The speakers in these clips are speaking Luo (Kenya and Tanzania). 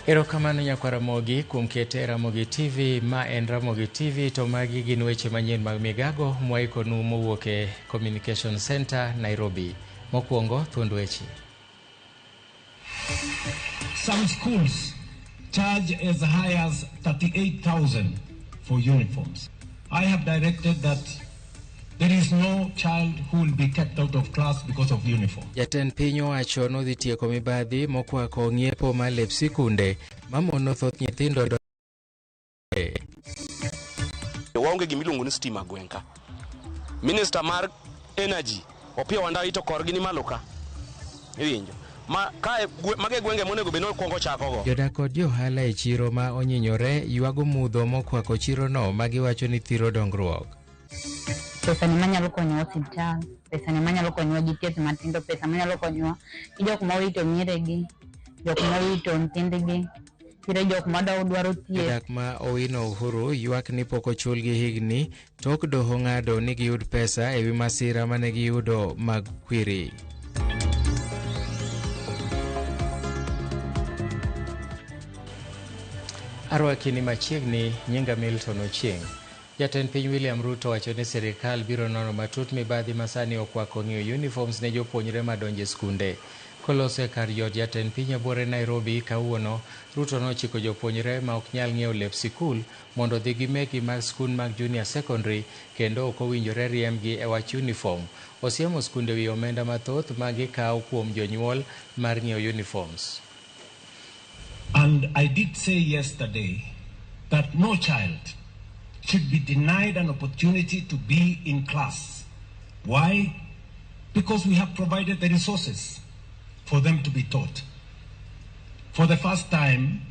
Erokamano nyakwa Ramogi kuom kete e Ramogi TV. Ma en Ramogi TV to magi gin weche manyien mag migago mwaikonu mowuok e Communication Center, Nairobi. Mokwongo, thuond weche. Some schools charge as high as 38,000 for uniforms. I have directed that there is no child who will be kept out of class because of uniform. Jatend piny owacho nodhi tieko mibadhi mokwako ng'iepo mar lep sikunde mamono thoth nyithindo Waonge gima iluongo ni stima gweng' ka. Minister mar energy Opiyo Wandayi to korgi ni malo ka. Iwinjo? Ma kae mage gwenge monego bed ni okwongo chakogo. Jodak kod johala e chiro ma onyinyore ywago mudho mokwako chirono ma giwacho ni thiro dongruok. Pesa ni manyalo konyowa osiptal, pesa ni manyalo konyowa gi thieth matindo, pesa manyalo konyowa gi jok mowito mieregi, jok mowito nyithindgi, nitiere jok madwaro thieth. Jodak ma Owino Uhuru ywak ni pok ochulgi higni tok doho ng'ado ni giyud pesa e wi masira mane giyudo mag kwiri. Arwaki ni machiegni, nyinga Milton Ochieng'. Jatend piny William Ruto wacho ni sirikal biro nono matut mibadhi masani okwako ng'iyo uniforms ne jopuonjre madonjo e skunde. Koloso e kar jot jatend piny e buore Nairobi kawuono, Ruto nochiko jopuonjre ma ok nyal ng'iewo lep sikul mondo odhi gi megi mag skund mag junior secondary kendo ok owinjore riembgi e wach uniform. Osiemo skunde wi omenda mathoth ma gikawo kuom jonyuol mar ng'iewo uniforms. And I did say yesterday that no child should be denied an opportunity to be in class. Why? Because we have provided the resources for them to be taught. For the first time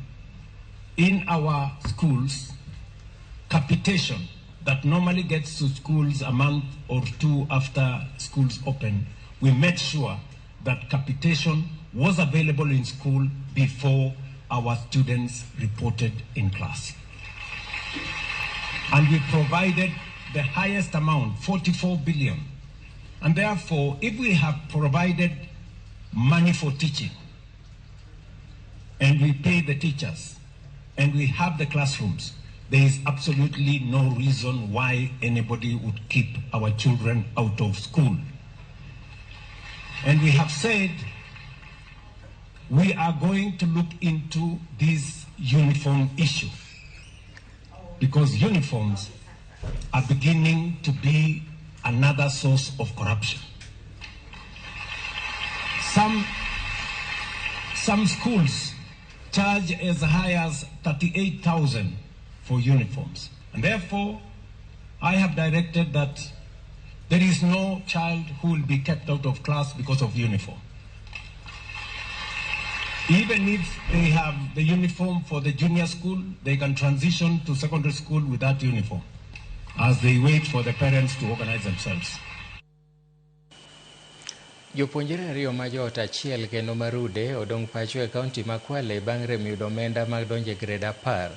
in our schools, capitation that normally gets to schools a month or two after schools open, we made sure that capitation was available in school before our students reported in class. And we provided the highest amount, 44 billion. And therefore, if we have provided money for teaching, and we pay the teachers, and we have the classrooms, there is absolutely no reason why anybody would keep our children out of school. And we have said we are going to look into this uniform issue, because uniforms are beginning to be another source of corruption. Some schools charge as high as 38,000 for uniforms. And therefore, I have directed that there is no child who will be kept out of class because of uniform. Even if they have the uniform for the junior school, they can transition to secondary school with that uniform as they wait for the parents to organize themselves. Jopuonjre ariyo ma joot achiel kendo marude odong' pacho e kaunti ma Kwale bang' rem yudo omenda mag donjo e grade 10.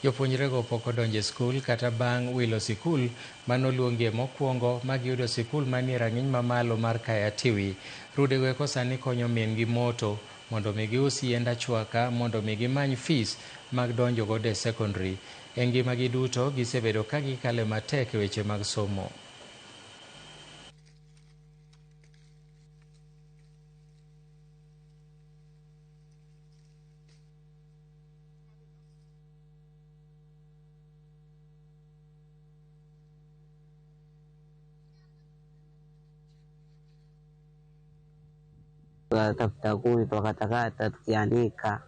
Jopuonjrego pok odonjo e skul kata bang' wilo sikul manoluongie mokwongo ma giyudo sikul manie rang'iny mamalo mar Kaya Tiwi. Rudego eko sani konyo min gi moto mondo mi gius yiend achwaka mondo mi gimany fees mag donjo godo e secondary. E ngimagi duto gisebedo ka gikale matek e weche mag somo. Tafuta kuni twakatakata, tukianika,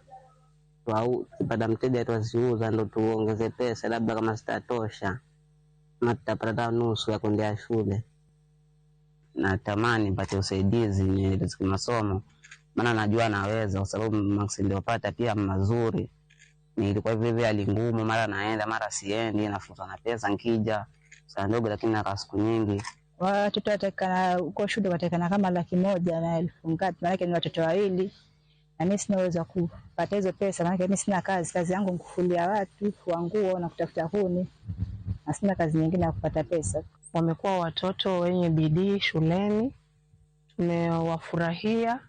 tukipata mteja twaziuza, ndo tuongeze pesa, labda kama zitatosha ama tutapata nusu ya kuendea shule. Natamani nipate usaidizi niendelee masomo, maana najua naweza, kwa sababu marks niliyopata pia mazuri. Nilikuwa hivi hivi hali ngumu, mara naenda mara siendi, nafutwa na pesa nkija saa ndogo, lakini nakaa siku nyingi. Watoto watakana uko shule watakana kama 100,000 ngapi, maana ni watoto wawili na mimi sina uwezo wa kupata hizo pesa, maana mimi sina kazi. Kazi yangu ni kufulia watu, kufua nguo na kutafuta kuni, na sina kazi nyingine ya kupata pesa. Wamekuwa watoto wenye bidii shuleni, tumewafurahia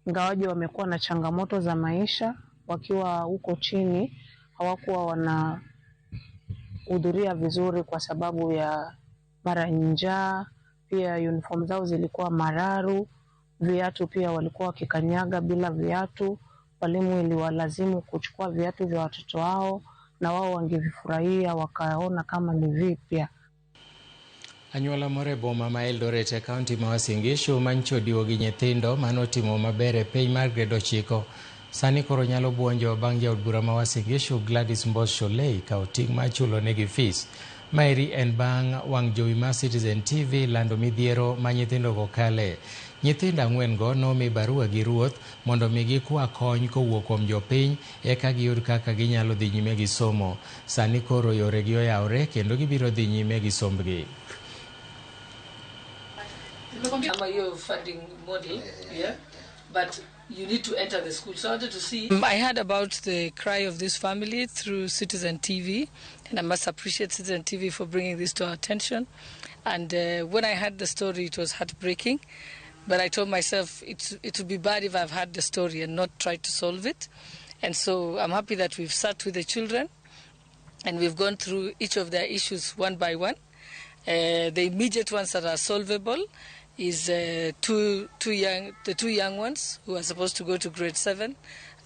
ingawaje wamekuwa na changamoto za maisha. wakiwa huko chini hawakuwa wanahudhuria vizuri kwa sababu ya mara njaa, pia uniform zao zilikuwa mararu, viatu pia walikuwa wakikanyaga bila viatu. Walimu iliwalazimu kuchukua viatu vya watoto wao na wao wangevifurahia wakaona kama ni vipya. Anyuola moro e boma ma Eldoret e kaunti ma Uasin Gishu manyicho odiwo gi nyithindo manotimo maber e piny mar grade 9 sani koro nyalo buonjo bang' jaod bura ma Uasin Gishu Gladys Mboss Shollei kawo ting' mar chulo negi fees. Maeri en bang' wang' jowi mar Citizen TV lando midhiero ma nyithindogo kale. Nyithindo 4 go nomi barua gi ruoth mondo mi gikwa kony kowuok kuom jopiny eka giyud kaka ginyalo dhi nyime gi somo. Sani koro yoregi oyawre kendo gibiro dhi nyime gi sombgi. Ama funding model, yeah, but you need to enter the school. So I wanted to see. I heard about the cry of this family through Citizen TV, and I must appreciate Citizen TV for bringing this to our attention. And when I heard the story, it was heartbreaking. But I told myself it would be bad if I've heard the story and not tried to solve it. And so I'm happy that we've sat with the children and we've gone through each of their issues one by one. The immediate ones that are solvable is the two young ones who are supposed to go to grade 7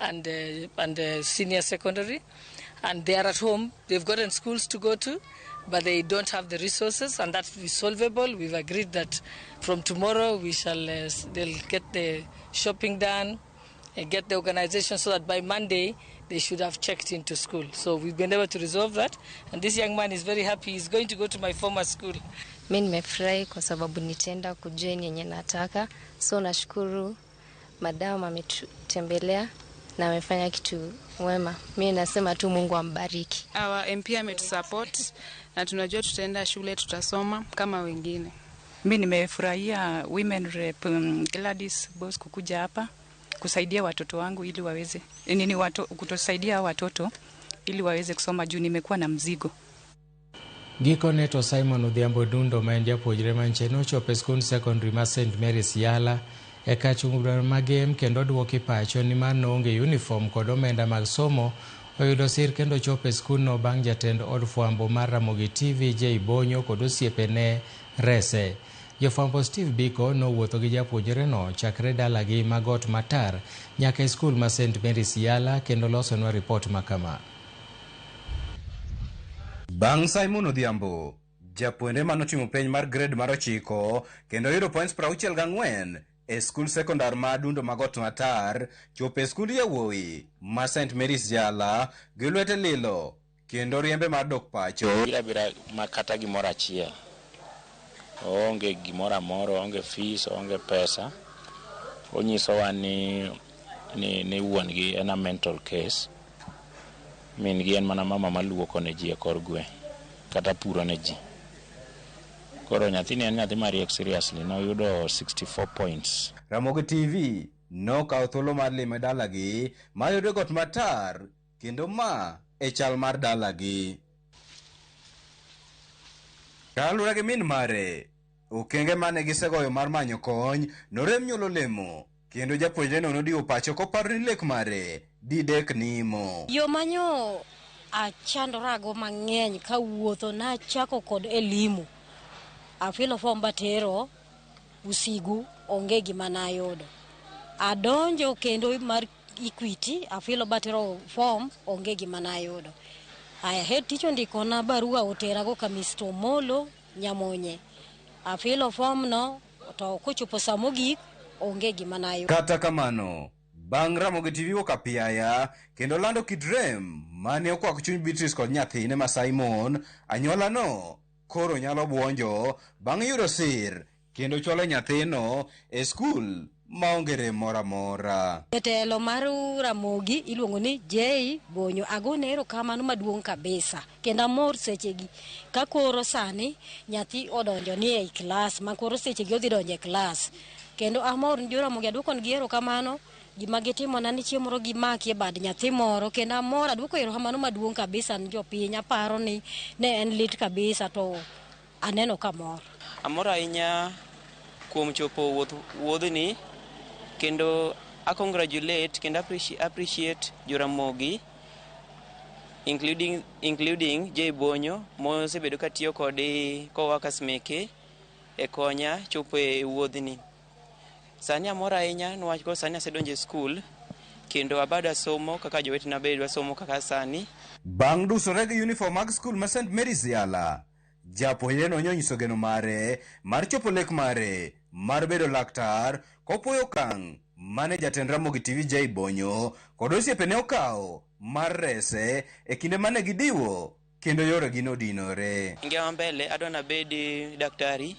and senior secondary, and they are at home. They've gotten schools to go to, but they don't have the resources, and that is solvable. We've agreed that from tomorrow we shall they'll get the shopping done and get the organization so that by Monday they should have checked into school. So we've been able to resolve that, and this young man is very happy. He's going to go to my former school. Mimi nimefurahi kwa sababu nitaenda kujoin yenye nataka. So nashukuru madam ametutembelea na amefanya kitu mwema. Mimi nasema tu Mungu ambariki. Our MP ametusupport na tunajua tutaenda shule tutasoma kama wengine. Mimi nimefurahia Women Rep Gladys Boss kukuja hapa kusaidia watoto wangu ili waweze nini kutusaidia watoto ili waweze kusoma juu nimekuwa na mzigo. Gikone to Simon Odhiambo Dundo ma en japuonjre manche nochopo e skund secondary ma St Mary's Yala e kachung'ruok magem kendo duoki pacho nimar noonge uniform kod omenda mag somo oyudo sir kendo chopo e skundno bang' jatend od fwambo mar Ramogi TV J Bonyo kod osiepene rese. Jofwambo Steve Biko nowuotho gi japuonjreno chakre dalagi ma Got Matar nyaka e skul ma St Mary's Yala kendo losonwa ripot makama. Bang' Simon Odhiambo, japuonjre manotimo penj mar grade mar 9 kendo yudo points 64 e skul sekondar ma Dundo ma Got Matar chopo e skund yawuowi ma St Mary's Yala gi lwete lilo kendo riembe mar dok pacho. Bira ma kata gimoro achiel. Onge gimoro amora, onge fees, onge pesa. Onyisowa ni wuon gi en a mental case. Min gi en mana mama maluoko ne ji e kor gweng' kata puro ne ji. Koro nyathini en nyathi mariek seriously, noyudo 64 points. Ramogi TV nokawo thuolo mar lime dalagi mayudo Got Matar kendo ma e chal mar dalagi. Kaluwore gi min mare, okenge mane gisegoyo mar manyo kony norem nyuolo lemo kendo japuonjreno nodiwo pacho koparo ni lek mare didek nimo. Yo manyo achandorago mang'eny kawuotho nachako kod elimu. Afilo form batero usigu onge gima nayudo. Adonjo kendo mar Equity afilo batero form onge gima nayudo. Aya head teacher ndikona barua oterago ka Mr. Molo Nyamonye. Afilo form no to kochopo saa mogik onge gima nayudo. Kata kamano, bang' Ramogi TV wuok apiaya kendo lando kit rem mane okwako chuny Beatrice kod nyathine ma Simon, anyuolano koro nyalo buonjo bang' yudo sir kendo chwalo nyathino e skul maonge rem moro amora. Jatelo mar Ramogi iluongo ni J Bonyo, agone erokamano maduong' kabisa kendo amor sechegi ka koro sani nyathi odonjo ni ei klas ma koro sechegi odhi donjo e klas kendo amor ni jo Ramogi aduoko negi erokamano gima gitimona ni chieng' moro gimaki e bad nyathi moro kendo amor aduoko erokamano maduong' kabisa ni jopiny. Aparo ni ne en lit kabisa to aneno ka mor. Amor ahinya kuom chopo wuodhni kendo A congratulate kendo appreciate Joramogi including Jay Bonyo mosebedo katiyo kod co-workers meke e konya chopo e wuodhni. Sani amor ahinya niwach koro sani asedonjo e skul kendo abada somo kaka jowetena be dwa somo kaka sani. Bang' dusore gi uniform mag skul ma St Mary's Yala, japuonjreno nonyiso geno mare mar chopo lek mare mar bedo laktar kopuoyo okang' mane jatend Ramogi TV Jay Bonyo kod osiepene okawo mar rese e kinde mane gidiwo kendo yoregi nodinore. Ngima mbele adwa nabed daktari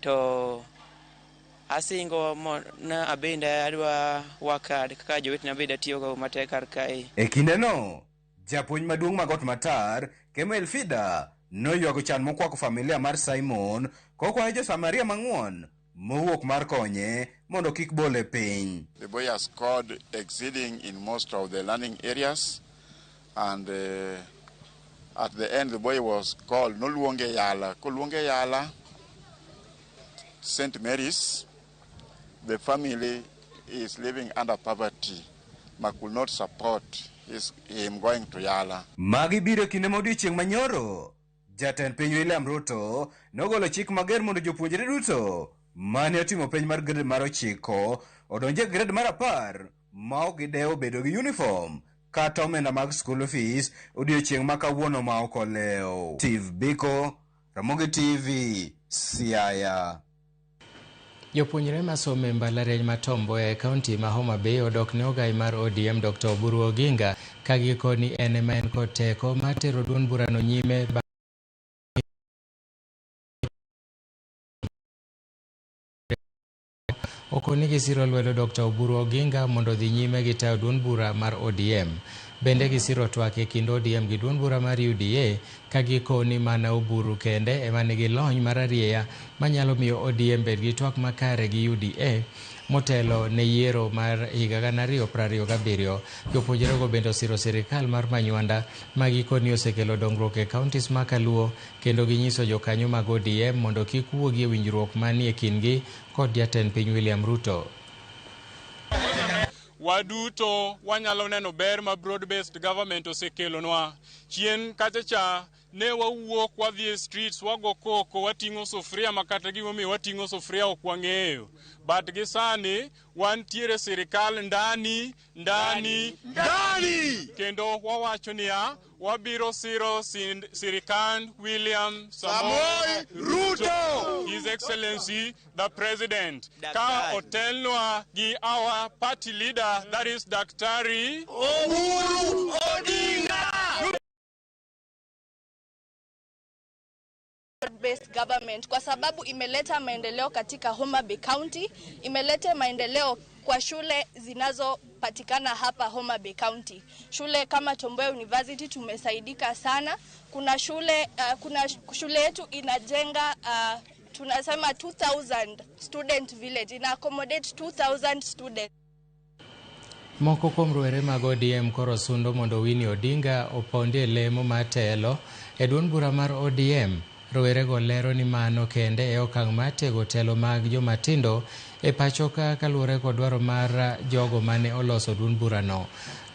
to asingo na abende adwa work hard kaka jowetena bende atiyogo matek kar kae. E kindeno, japuonj maduong' ma Got Matar, Kemuel Fida, noywago chan mokwako familia mar Simon kokwayo jo-Samaria mang'won mowuok mar konye mondo kik bole piny. The boy has scored exceeding in most of the learning areas, and at the end the boy was called noluonge Yala. Koluonge Yala, St. Mary's, the family is living under poverty, but could not support him going to Yala. Magi biro kinde ma odiechieng' manyoro. Jatend piny William Ruto nogolo chik mager mondo jopuonjre duto mane otimo penj mar grade mar 9 odonje grade mar 10 ma ok gidewo bedo gi uniform kata omenda mag school fees odiechieng' ma kawuono ma ok olewo. Steve Biko, Ramogi TV, Siaya. Jopuonjre masomo e mbalariany ma Tom Mboya e kaunti ma Homa Bay odok ne ogai mar ODM Dr. Oburu Oginga ka gikoni en ema en kod teko mar tero duond burano nyime. Okoni gisiro lwedo Dr. Oburu Oginga mondo odhi nyime gi tayo duond bura mar ODM. Bende gisiro twak e kind ODM gi duond bura mar UDA ka gikoni mana Oburu kende ema nigi lony mar arieya manyalo miyo ODM bed gi twak makare gi UDA motelo ne yiero mar higa 2027. Jopuonjrego bende osiro sirikal mar Manywanda ma gikoni osekelo dongruok e counties ma Kaluo kendo ginyiso jokanyo mag ODM mondo kik wuogi e winjruok manie kindgi kod jatend piny William Ruto. Waduto wanyalo neno ber ma broad-based government osekelonwa. Chien kacha cha ne wawuok wadhi e streets wago koko wating'o sufuria ma kata gimomiyo wating'o sufuria ok wang'eyo. But gi sani wantiere sirikal ndani ndani ndani kendo wawacho niya wabiro siro sirikand William Samoei Ruto, His Excellency the President, ka otelnwa gi our party leader, that is Daktari Oburu Odinga. Based government kwa sababu imeleta maendeleo katika Homa Bay County, imeleta maendeleo kwa shule zinazopatikana hapa Homa Bay County. Shule kama Tom Mboya University tumesaidika sana. Kuna shule yetu inajenga tunasema 2000 student village, ina accommodate 2000 students. Moko kuom rowere mag ODM koro sundo mondo Winnie Odinga opondie lemo mar telo e duond bura mar ODM. Rowerego lero ni mano kende e okang' mar tego telo mag jomatindo e pacho ka kaluwore kod dwaro mar jogo mane oloso duond burano.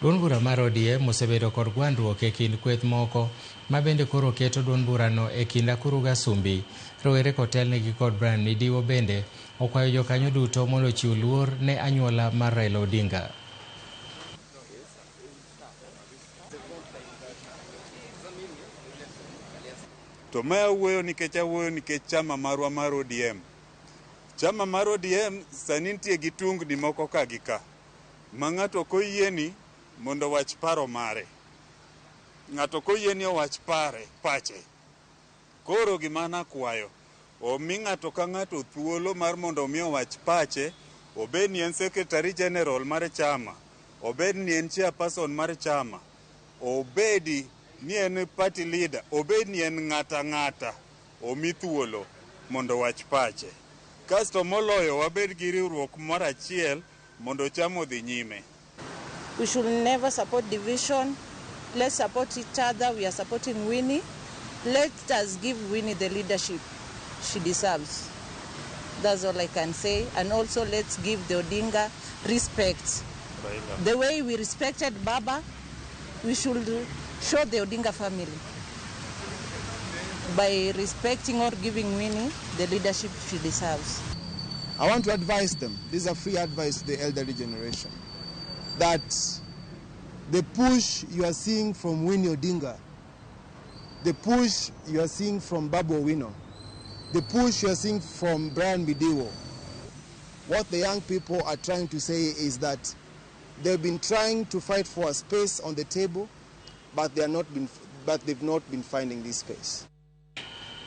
Duond bura mar ODM osebedo kod gwandruok e kind kweth moko ma bende koro keto duond burano e kind akuru gasumbi. Rowere kotelnegi kod Brian Midiwo bende okwayo jokanyo duto mondo ochiw luor ne anyuola mar Raila Odinga. To ma awuoyo nikech chama marwa mar ODM. Chama mar ODM sani nitie gi tungni moko ka gi ka ma ng'ato ok oyieni mondo owach paro mare. Ng'ato ok oyieni owach pache. Koro gima nakwayo, omi ng'ato ka ng'ato thuolo mar mondo omi owach pache, obed ni en secretary general mar chama, obed ni en chairperson mar chama, obedi ni en party leader, obed ni en ng'ata omi thuolo mondo owach pache. Kasto moloyo wabed gi riwruok mar achiel mondo chama odhi nyime. We should never support division. Let's support each other. We are supporting Winnie. Let us give Winnie the leadership she deserves. That's all I can say. And also let's give the Odinga respect. The way we respected Baba, we should show the Odinga family by respecting or giving Winnie the leadership she deserves. I want to advise them, this is a free advice to the elderly generation, that the push you are seeing from Winnie Odinga, the push you are seeing from Babu Owino, the push you are seeing from Brian Midiwo, what the young people are trying to say is that they've been trying to fight for a space on the table, but they've not been finding this space.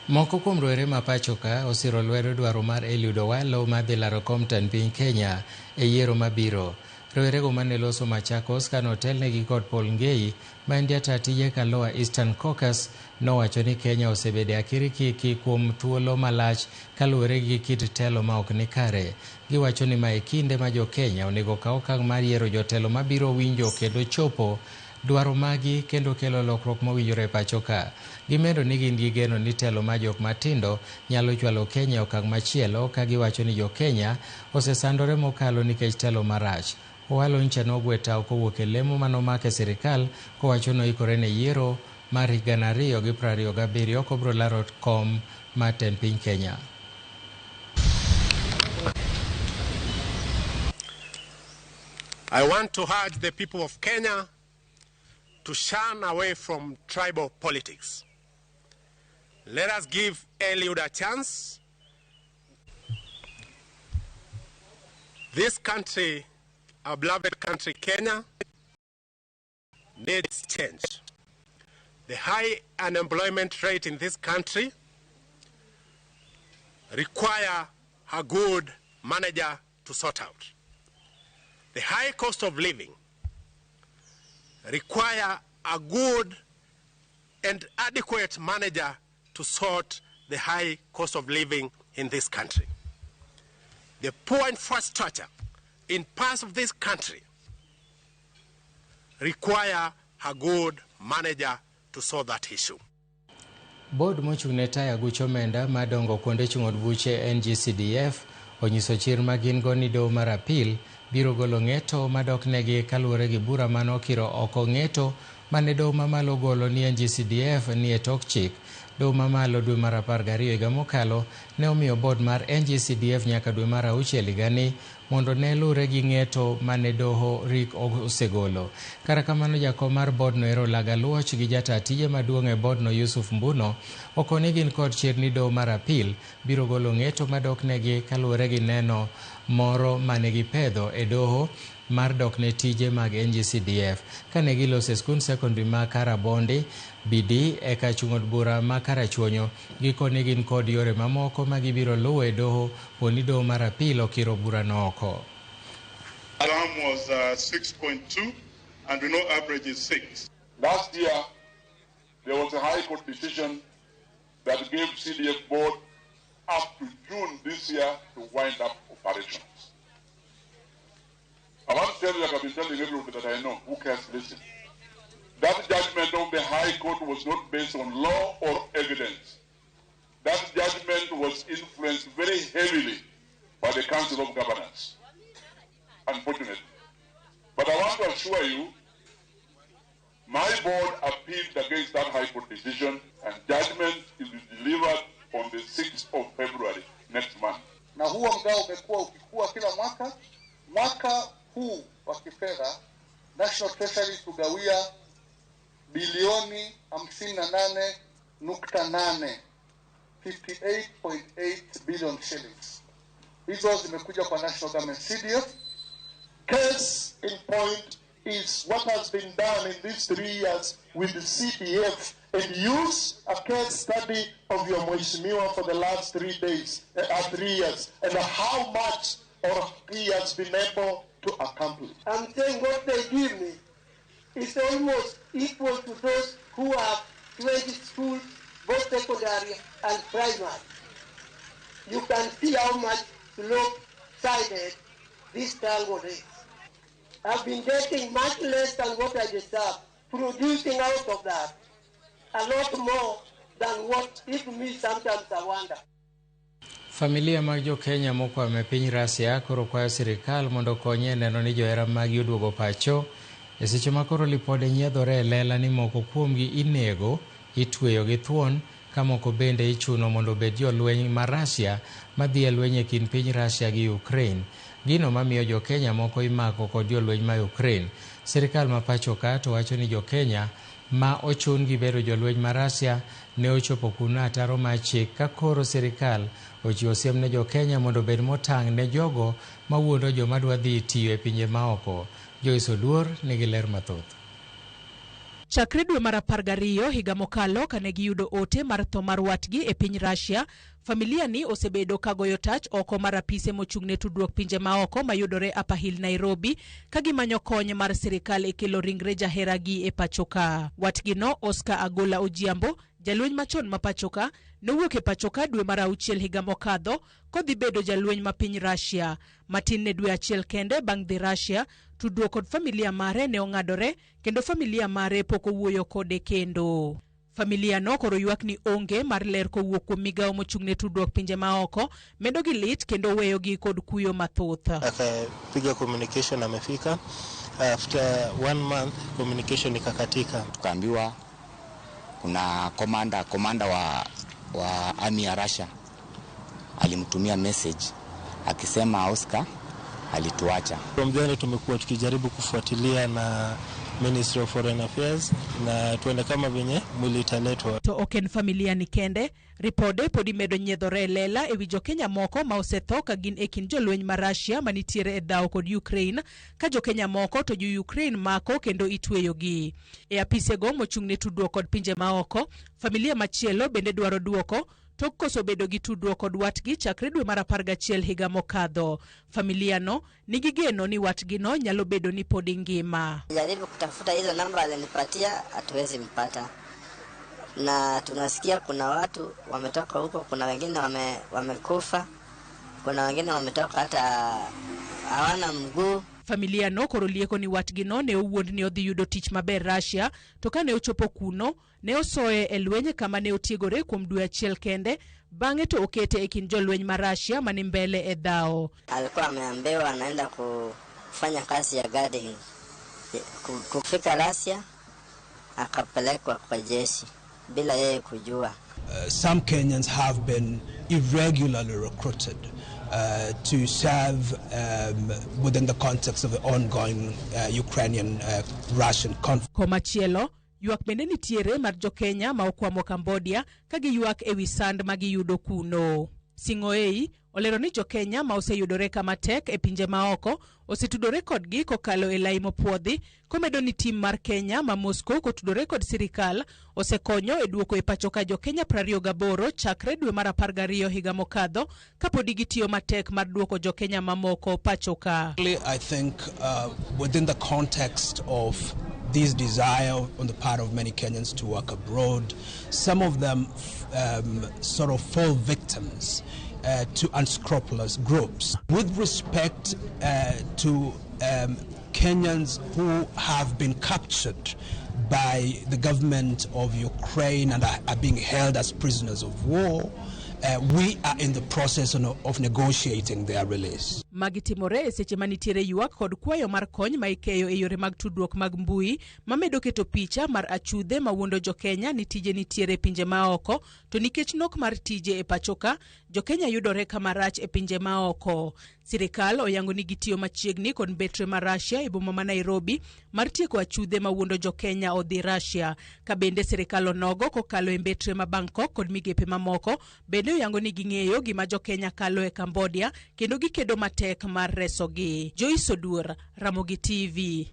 Moko kuom rowere ma pacho ka osiro lwedo dwaro mar Eliud Owalo mar dhi laro kom tend piny Kenya e yiero mabiro. Rowerego mane loso Machakos kane otelnegi kod Paul Ngei ma en jata tije Kaloa Eastern Caucus nowacho ni Kenya osebedo e akirikiki kuom thuolo malach kaluwore gi kit telo ma ok ni kare. Giwacho ni ma e kinde ma jo Kenya onego okaw okang' mar yiero jotelo mabiro winjo kendo chopo dwaro magi kendo kelo lokruok mowinjore e pacho ka. Gimedo ni gin gi geno ni telo mar jok matindo nyalo chwalo Kenya e okang' machielo ka giwacho ni jo Kenya osesandore mokalo nikech telo marach. Owalo ncha nogwe tao kowuok e lemo manomako e sirikal kowacho noikore ne yiero mar 2027 kobiro laro kom mar tend piny Kenya. I want to urge the people of Kenya to shun away from tribal politics. Let us give Eliud a chance. This country, our beloved country Kenya, needs change. The high unemployment rate in this country require a good manager to sort out. The high cost of living require a good and adequate manager to sort the high cost of living in this country. The poor infrastructure in parts of this country require a good manager to solve that issue. Board mochung' ne tayo aguch omenda madongo kuonde chung' od buche NGCDF onyiso chir ma gin go ni doho mar apil biro golo ng'eto madok negi kaluwore gi bura mane okiro oko ng'eto mane doho mamalo ogolo ni NGCDF ni e tok chik. Doho mamalo dwe mar 12 higa mokalo ne omiyo board mar NGCDF nyaka dwe mar 6 higani mondo ne lure gi ng'eto mane doho rik osegolo. Kata kamano jakom mar board no Ero Laga Luoch gi jata tije maduong' e board no Yusuf Mbuno okoni gin kod chir ni doho mar apil biro golo ng'eto madok negi kaluwore gi neno moro mane gipedho e doho mar dok ne tije mag NGCDF. Kane giloso e skund sekondari ma Karabondi BD eka chung' od bura ma Karachuonyo, gikone gin kod yore mamoko ma gibiro luwo e doho poni doho mar apil okiro burano oko. Alarm was 6.2 and we know average is 6. Last year there was a High Court decision that gave CDF board up to June this year to wind up operations. I want to tell you, like I've been telling everybody that I know who cares to listen. That judgment of the High Court was not based on law or evidence. That judgment was influenced very heavily by the Council of Governors, unfortunately. But I want to assure you, my board appealed against that High Court decision, and judgment is delivered on the 6th of February next month. Na huo mgao umekuwa ukikua kila mwaka. Mwaka huu wa kifedha National Treasury tugawia bilioni 58.8, 58.8 billion shillings. Hizo zimekuja kwa National Government CDF. Case in point is what has been done in these 3 years with the CDF, and use a case study of your Mheshimiwa for the last 3 days, 3 years, and how much or he has been able to accomplish. I'm saying what they give me is almost equal to those who have 20 schools, both secondary and primary. You can see how much lopsided this tangle is. I've been getting much less than what I deserve, producing out of that a lot more than what even me sometimes I wonder. Familia mag jo Kenya mokwamo e piny Russia koro kwayo sirikal mondo okonye e neno ni johera maggi oduogo pacho e seche ma koro lipode nyiedhore e lela ni moko kuomgi inego, itweyo gi thuon ka moko bende ichuno mondo obed jolweny ma Russia madhi e lweny e kind piny Russia gi Ukraine. Gino mamiyo jo Kenya moko imako kod jolweny ma Ukraine. Sirikal ma pacho ka to wacho ni jo Kenya ma ochun gi bedo jolweny ma Russia ne ochopo kuno ataro mar chik ka koro sirikal ochiwo siem ne jo Kenya mondo obed motang' ne jogo mawuondo joma dwa dhi tiyo e pinje maoko. Joyce Oduor nigi ler mathoth. Chakre dwe mar 12 higa mokalo kane giyudo ote mar tho mar watgi e piny Russia, familia ni osebedo ka goyo tach oko mar apise mochung'ne tudruok pinje maoko mayudore Upper Hill Nairobi ka gimanyo kony mar sirikal e kelo ringre jaheragi e pachoka. Watgino Oscar Agola Ojiambo, jalweny machon ma pachoka, nowuok e pachoka dwe mar 6 higa mokadho kodhi bedo jalweny ma piny Russia. Matin ne dwe achiel kende bang' dhi Russia, tudruok kod familia mare ne ong'adore kendo familia mare pok owuoyo kode kendo. Familia no koro ywak ni onge mar ler kowuok kuom migawo mochung'ne tudruok pinje maoko medo gi lit kendo weyogi kod kuyo mathoth. Akapiga communication amefika. After one month communication ikakatika. Tukaambiwa kuna commander wa army ya Russia alimtumia message akisema Oscar alituacha. From then tumekuwa tukijaribu kufuatilia na Ministry of Foreign Affairs na tuende kama venye mwili italetwa. To ok en familia ni kende, ripode podi medo nyiedhore e lela ewi jokenya moko ma osetho ka gin e kind jolweny ma Russia manitiere e dhawo kod Ukraine, ka jokenya moko to jo Ukraine mako kendo itweyogi. E apisego mochung'ne tudruok kod pinje maoko, familia machielo bende dwaro duoko tok koso bedo gi tudruok kod watgi chakre dwe mar 11 higa mokadho. Familia no nigi geno ni watgino nyalo bedo ni podi ngima. Jaribu kutafuta hizo namba alinipatia, hatuwezi mpata, na tunasikia kuna watu wametoka huko, kuna wengine wamekufa, kuna wengine wametoka hata hawana mguu. Familia no koro lieko ni watgino ne owuond ni odhi yudo tich maber Russia, to kane ochopo kuno ne osoye e lweny kama ne otiegore kuom dwe achiel kende, bang'e to okete e kind jolweny ma Russia mani mbele e dhawo. Alikuwa ameambiwa anaenda kufanya kazi ya gardening. Kufika Russia akapelekwa kwa jeshi bila yeye kujua. Some Kenyans have been irregularly recruited to serve within the context of the ongoing Ukrainian-Russian conflict. Komachielo, ywak bende nitiere mar jokenya ma okwamo Cambodia ka giywak ewi sand ma giyudo kuno. Sing'oei olero ni jokenya ma oseyudore kama tek e pinje maoko osetudore kodgi kokalo e lai mopuodhi, komedo ni tim mar Kenya ma Moscow kotudore kod sirikal osekonyo e duoko e pacho ka jokenya 28 chakre dwe mar 12 higa mokadho kapodi gitiyo matek mar duoko jokenya mamoko pacho ka. I think within the context of this desire on the part of many Kenyans to work abroad, some of them sort of fall victims to unscrupulous groups. With respect to Kenyans who have been captured by the government of Ukraine and are being held as prisoners of war, we are in the process of negotiating their release. Magi timore e seche manitiere ywak kod kwayo mar kony ma ikeyo e yore mag tudruok mag mbui mamedo keto picha mar achudhe mawuondo jokenya ni tije nitiere e pinje maoko, to nikech nok mar tije e pachoka, jokenya yudore kama rach e pinje maoko. Sirikal oyango ni gitiyo machiegni kod mbetre ma Russia e boma ma Nairobi mar tieko achudhe mawuondo jokenya odhi Russia. Ka bende sirikal onogo kokalo e mbetre ma Bangkok kod migepe mamoko bende oyango ni ging'eyo gima jokenya kalo e Cambodia kendo gikedo matek mar resogi. Joyce Oduor, Ramogi TV.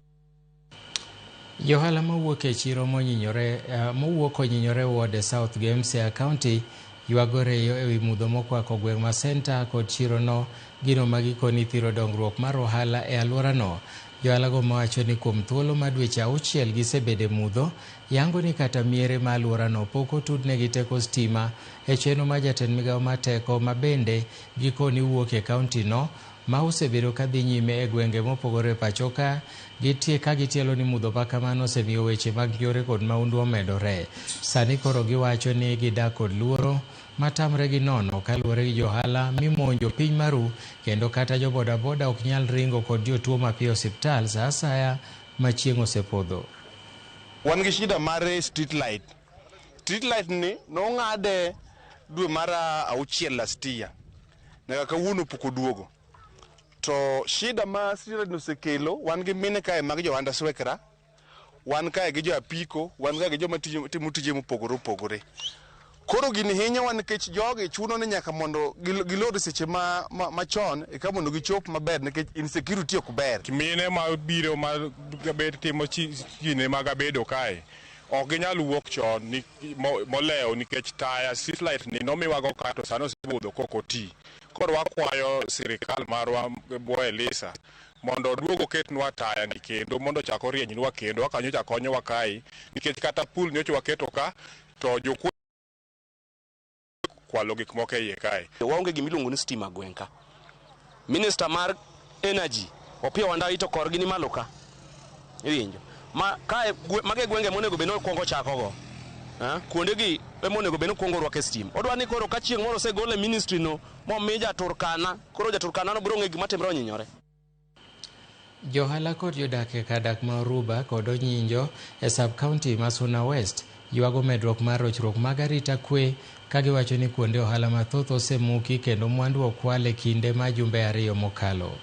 Johala mawuok e chiro mowuok onyinyore ward e South Gem Siaya County ywago reyo ewi mudho mokwako gweng' ma Center kod chiro no, gino ma gikoni thiro dongruok mar ohala e alworano. Johala go mawacho ni kuom thuolo ma dweche 6 gisebedo e mudho, yango ni kata miere ma alworano pok otudnegi teko stima e chenro mar jatend migao mar teko ma bende gikoni wuok e kaunti no ma osebedo ka dhi nyime e gwenge mopogore e pacho ka ka gitielo ni mudho ma kamano osemiyo weche mag yore kod maundu omedore. Sani koro giwacho ni gidak kod luoro matamre gi nono kaluwore gi johala mimonjo piny maru kendo kata jobodaboda ok nyal ringo kod jotuo mapiyo osiptal sa asaya ma chieng' osepodho. Wan gi shida mar street light. Street light ni nong'ade dwe mar auchiel last year. Nyaka kawuono pok oduogo. To shida ma street light osekelo, wan gi mine kae mag jo Swekra, wan kae gi jo apiko, wan kae gi joma timo tije mopogore opogore. Koro gini hinyowa nikech jogi chuno ni nyaka mondo gilor seche machon eka mondo gichop maber nikech insecurity ok ber. Mine ma biro ma bet timo kinde mag abedo kae ok ginyal wuok chon molewo nikech taya street light ni nomiwago ka to sani osebudho kok oti. Koro wakwayo sirikal marwa Bwo Elisa mondo oduog oketnwa taya ni kendo mondo ochak orienynwa kendo kaka nyocha konyowa kae nikech kata pool nyocha waketo ka to jokuo kwalo gik moko e iye kae. Waonge gima iluongo ni stima gweng' ka. Minister mar energy Opiyo Wandayi to korgi ni malo ka. Iwinjo. Ma kae mage gwenge monego bed ni okwongo chakogo. Kuondegi ema onego bed ni okwongo rwake stima. Odwa ni koro ka chieng' moro osegol e ministry no momi ja Turkana, koro ja Turkana no biro ng'e gima timre onyinyore. Johala kod jodak e kar dak ma Oruba kod Onyinjo e sub-county ma Suna West ywago medruok mar rochruok mag arita kwe ka giwacho ni kuonde ohala mathoth osemuki kendo mwandu okwal e kinde ma jumbe ariyo mokalo.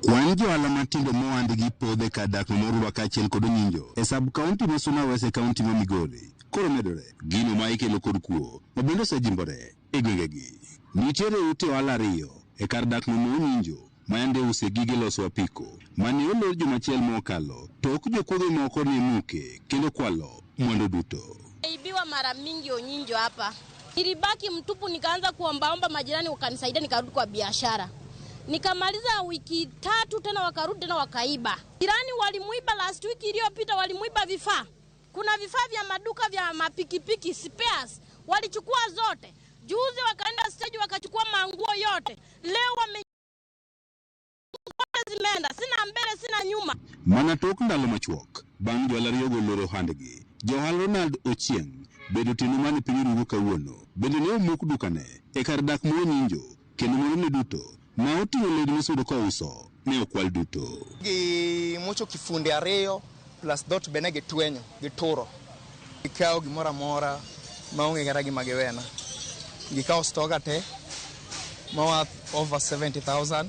Kwan johala matindo mohandgi podho e kar dak ma Oruba kaachiel kod Onyinjo e sub-county ma Suna West e kaunti ma Migori koro medore. Gino ma ikelo kod kuo ma bende osejimbore e gwengegi. Nitiere ute ohala ariyo e kar dak ma Onyinjo ma yande use gige loso apiko mane olor juma achiel mokalo tok jokuoge moko ne muke kendo kwalo mwandu duto. Ibiwa mara mingi Onyinjo hapa. Nilibaki mtupu nikaanza kuombaomba majirani wakanisaidia nikarudi kwa biashara. Nikamaliza wiki tatu tena wakarudi tena wakaiba. Jirani walimuiba last week iliyopita, walimuiba vifaa. Kuna vifaa vya maduka vya mapikipiki spares walichukua zote. Juzi wakaenda stage wakachukua manguo yote. Leo wame zimeenda, sina mbele sina nyuma. Mana tok ndalo machuok bang' johala ariyogo loro ohandgi, johala Ronald Ochieng' bedo otieno mane piny orugo kawuono bende ne omuk dukane e kar dak ma Onyinjo kendo mwandune duto ma oting'o lewni moseyudo kouso ne okwal duto. Gimuocho kifunde ariyo plus dhoot be ne gitwenyo, gituro. Gikawo gimoro amora maonge kata gima giwena. Gikawo stoga te ma worth over 70,000.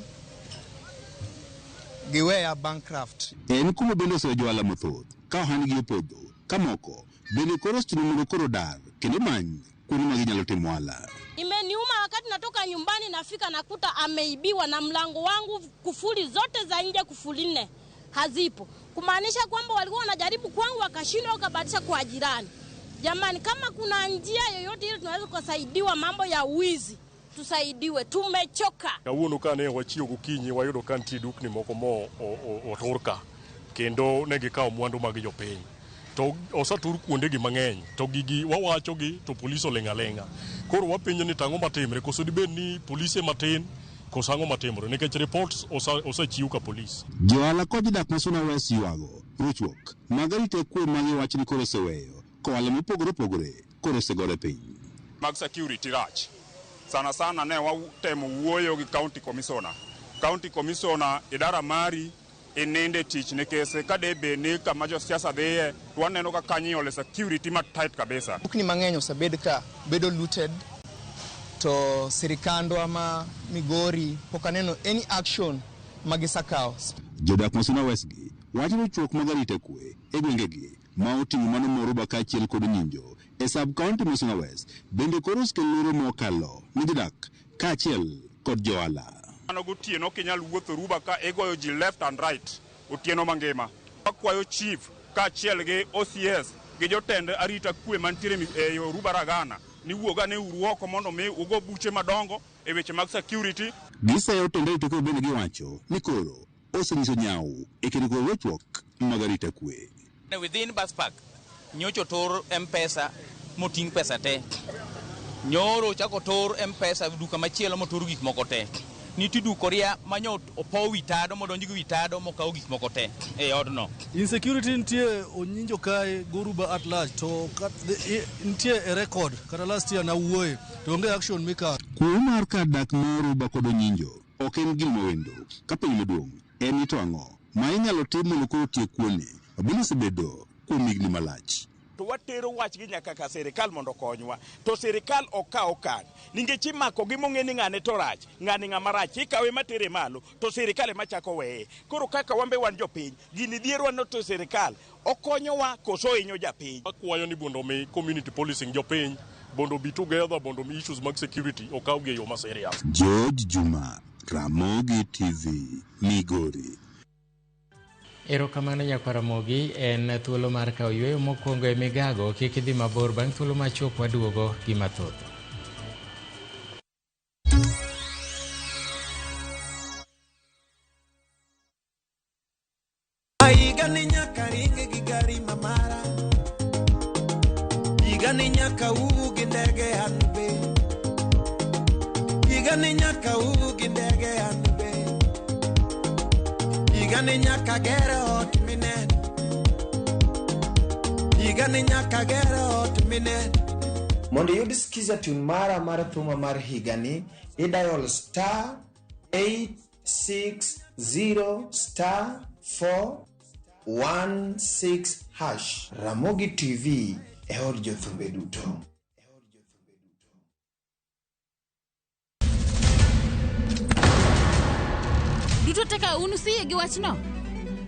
Giweya bankrupt. En kuma bende oseyo johala mathoth ka ohandgi opodho, ka moko bende koro osechuno mondo koro dar kendo many kuonde ma ginyalo timo ohala. Imeniuma wakati natoka nyumbani nafika nakuta ameibiwa na mlango wangu, kufuli zote za nje kufuli 4 hazipo. Kumaanisha kwamba walikuwa wanajaribu kwangu wakashindwa wakabadilisha kwa jirani. Jamani, kama kuna njia yoyote ile tunaweza kusaidiwa mambo ya wizi, tusaidiwe, tumechoka. Kawuono kane wachiewo gokinyi wayudo ka nitie dukni moko mo otur ka kendo ne gikawo mwandu mag jopiny. To osetur kuondegi mang'eny to gigi wawachogi to polis oling' aling'a. Koro wapenjo ni tang'o matimre, koso dibed ni polise matin koso ang'o matimore nikech reports osechiw ka polis. Johala kod jodak ma Suna West ywago rochruok mag arita kwe ma giwacho ni koro oseweyo kohala mopogore opogore koro osegore piny. Mag security rach. Sana sana ne watemo wuoyo gi county commissioner. County commissioner idara mari ininde tich nikech ka de bed ni kama josiasa dhiye to waneno ka kanyo iole security ma tight kabisa. Dukni mang'eny osebed ka bedo looted to sirikandwa ma Migori pok aneno any action ma gisekawo. Jodak ma Suna West gi wacho ni chuok mag arita kwe e gwengegi ma oting'o mano Moruba kaachiel kod Onyinjo e sub-county ma Suna West bende koro osekelo luoro mokalo ne jodak kaachiel kod johala. Mano gotieno ok inyal wuotho Oruba ka igoyo ji left and right otieno mangima. Wakwayo chief kaachiel gi OCS gi jotend arita kwe mantiere e Oruba Ragana ni wuog ane uru oko mondo mi ugo buche madongo e weche mag security. Giseyo tend arita kwe bende giwacho ni koro osenyiso nyawo e kedo kod rochruok mag arita kwe. Within bus park nyocha otur M-Pesa moting' pesa te. Nyoro ochako otur M-Pesa duka machielo motur gik moko te. Nitie duk oria manyo opow wi tado modonj gi wi tado mokaw gik moko te e odno. Insecurity nitie onyinjo kae goruba at large to nitie e record kata last year nawuoye to onge action mikawo. Kuo mar kar dak ma Oruba kod Onyinjo ok en gima wendo. Ka penjo maduong' en ni to ang'o ma inyalo tim mondo koro otiek kuoni ma bende osebedo kuom higni malach. To watero wachgi nyaka ka sirikal mondo okonywa. To sirikal ok kaw okang' nikech imakogi mong'e ni ng'ane to rach, ng'ani ng'ama rach, ikawe matere malo to sirikal ema chako weye. Koro kaka wan be wan jopiny, gini dhierwa no to sirikal okonyowa koso ohinyo japiny. Akwayo ni mondo mi community policing jopiny mondo obi together mondo mi issues mag security okawgi e yo ma serious. George Juma, Ramogi TV, Migori. Erokamano nyakwar Ramogi, en thuolo mar kawo yueyo mokwongo e migago, kik idhi mabor bang' thuolo machuok waduogo gi mathoth. Higani nyaka ringi gi gari mamara, higani nyaka uu gi ndege an be, higani nyaka uu gi ndege an be, higani nyaka ger ot minen, higani nyaka ger ot minen. Mondo iyud skiza tune mara mar thuma mar higani, idial star 860 star 416 hash. Ramogi TV e od jothumbe duto. Duto te ka un usiyie gi wachno,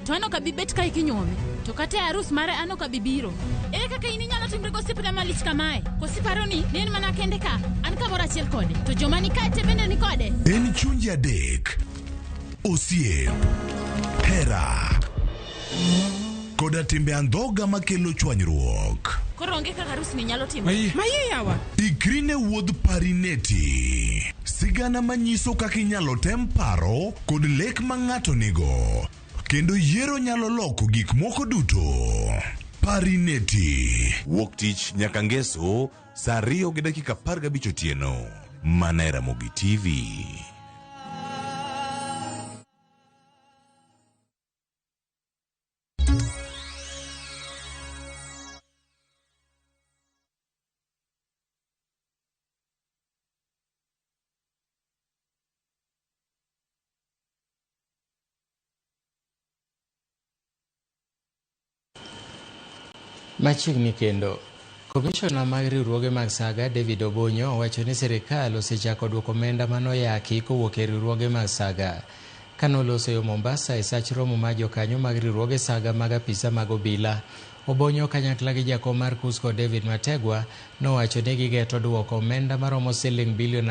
to an ok abi bet kae kinyuome. To kata e arus mare an ok abi biro. Ere kaka in inyalo timri gosiepna malich kamae? Koso iparo ni ne en mana kende ka, an kamoro achiel kode, to joma ni kae te bende ni kode? En chunje adek, osiep, hera, koda timbe andhoga makelo chwanyruok. Koro onge kaka arusni nyalo timore. Maye yawa. Ikri ne wuodh Parineti. Sigana manyiso kaka inyalo tem paro kod lek ma ng'ato nigo. Kendo yiero nyalo loko gik moko duto. Parineti. Wuok tich nyaka Ngeso saa 2:15 otieno. Mana e Ramogi TV. Machiegni kendo, komishona mag riwruoge mag Saga David Obonyo owacho ni sirikal osechako duoko omenda manoyaki kowuok e riwruoge mag Saga. Kanoloso yo Mombasa e sach romo mar jokanyo mag riwruoge Saga mag apisa mag obila, Obonyo kanyakla gi jakom mar KUSCCO David Mategwa nowacho ni gigeto duoko omenda maromo siling bilion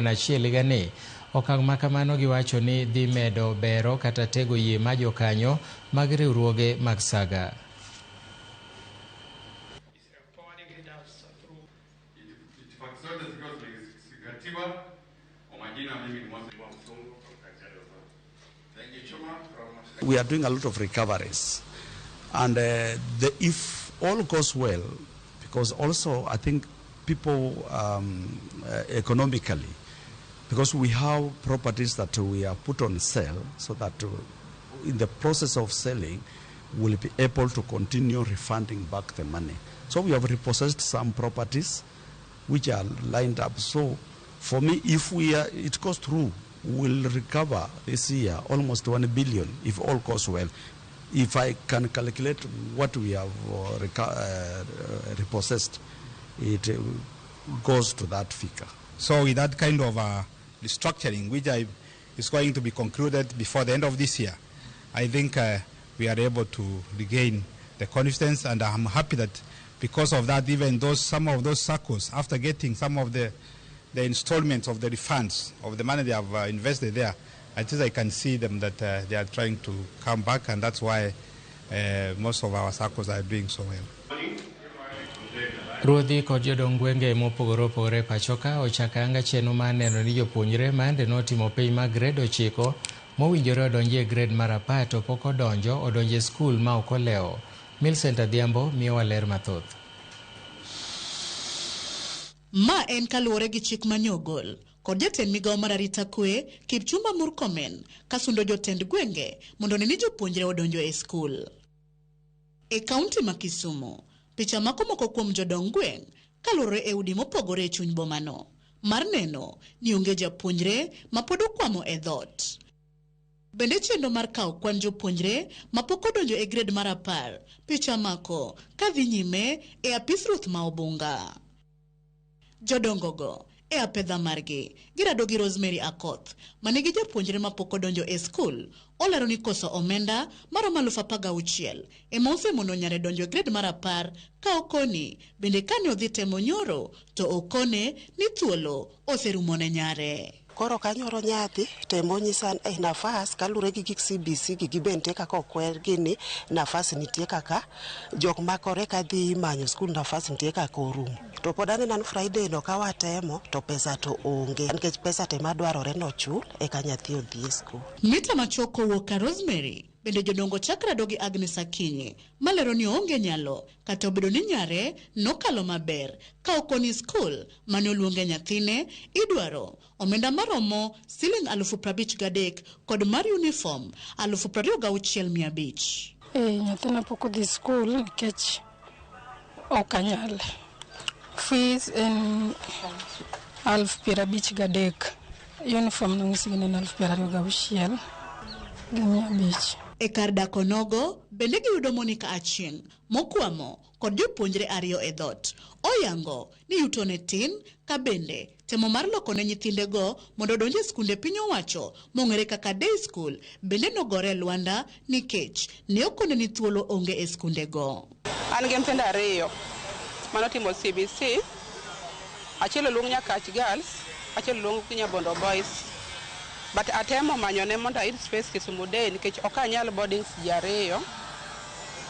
achiel higani. Okang' ma kamano giwacho ni dhi medo bero kata tego yie ma jokanyo mag riwruoge mag Saga. We are doing a lot of recoveries, and if all goes well, because also I think people economically, because we have properties that we are put on sale, so that in the process of selling, we'll be able to continue refunding back the money. So we have repossessed some properties which are lined up. So for me, if it goes through, we'll recover this year almost 1 billion if all goes well. If I can calculate what we have repossessed, it goes to that figure. So with that kind of restructuring, which is going to be concluded before the end of this year, I think we are able to regain the confidence, and I'm happy that because of that, even those some of those circles, after getting some of the installments of the refunds of the money they have invested there, at least I can see them that they are trying to come back, and that's why most of our circles are doing so well. Ruodhi kod jodong gwenge mopogore opogore pacho ka ochako ayanga chenro mar neno ni jopuonjre mande notimo penj mag grade 9 mowinjore odonji e grade mar 10 to pok odonjo odonjo e skul ma ok olewo. Millicent Adhiambo miyowa ler mathoth. Ma en kaluwore gi chik mane ogol kod jatend migawo mar arita kwe Kipchumba Murkomen kasundo jotend gwenge mondo one ni jopuonjre odonjo e skul. E kaunti ma Kisumu, picha mako moko kuom jodong gweng' kaluwore e udi mopogore e chuny bomano mar neno ni onge japuonjre ma pod okwamo e dhoot. Bende chenro mar kawo kwan jopuonjre mapok odonjo e grade mar 10 picha mako kadhi nyime e apis ruoth ma Obunga. Jodongogo e apedha margi girado gi Rosemary Akoth manigi japuonjre mapok odonjo e skul olero ni koso omenda maromo 16,000 ema osemono nyare donjo e grade mar 10 ka okoni bende kane odhi temo nyoro to okone ni thuolo oserumo ne nyare. Koro kanyoro nyathi temo nyisa e nafas kalure gi gik CBC gi gibende kaka okwer gini nafas nitie kaka jok makore kadhi manyo skul nafas nitie kaka orumo. To pod aneno ni Friday no ka watemo to pesa to onge nikech pesa te madwarore nochul eka nyathi odhi e skul. Mita machuok kowuok ka Rosemary bende jodongo chak rado gi Agnes Akinyi malero ni oonge nyalo kata obedo ni nyare nokalo maber ka okoni skul mane oluonge nyathine idwaro omenda maromo siling 53,000 kod mar uniform 26,500. Nyathina pok odhi skul nikech ok anyal. Fees en 53,000. Uniform nong'isi ni en 26,500. E kar dak onogo bende giyudo Monica Achieng' mokwamo kod jopuonjre 2 e dhoot. Oyango ni yuto ne tin ka bende temo mar loko ne nyithindego mondo odonj e skunde piny owacho mong'ere kaka day school bende nogore e lwanda nikech ne okone ni thuolo onge e skundego. An gi nyithindo 2 manotimo CBC, achiel oluong Nyakach Girls, achiel oluong Nyabondo Boys. But atemo manyone mondo ayud space Kisumu Day nikech ok anyal boardings ji 2